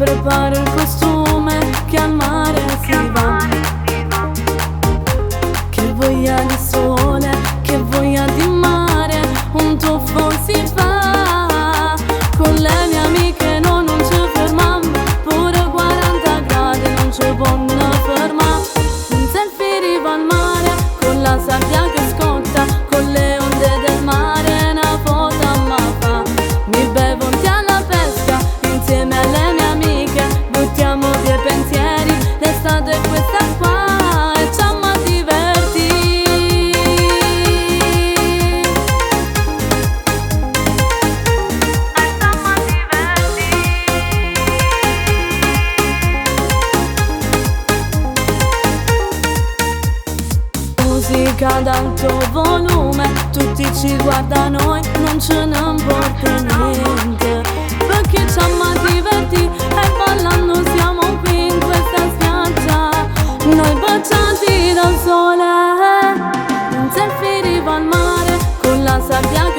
Prepara il costume che al mare si va. Che voglia di sole, che voglia di mare, un tuffo si fa. Con le mie amiche noi non ci fermiamo, pure 40 gradi non ci ponno fermà. Un selfie riva al mare, con la sabbia che scotta, con le onde del mare, una foto a fa. Mi bevo un tè alla pesca, insieme alle mie amiche, buttiamo via i pensieri, l'estate è questa qua e c'amma divertì. Musica ad alto volume, tutti ci guardano e non ce ne importa niente. Perché c'amma divertì e ballando siamo qui in questa spiaggia, noi baciati dal sole. Un selfie riva al mare con la sabbia.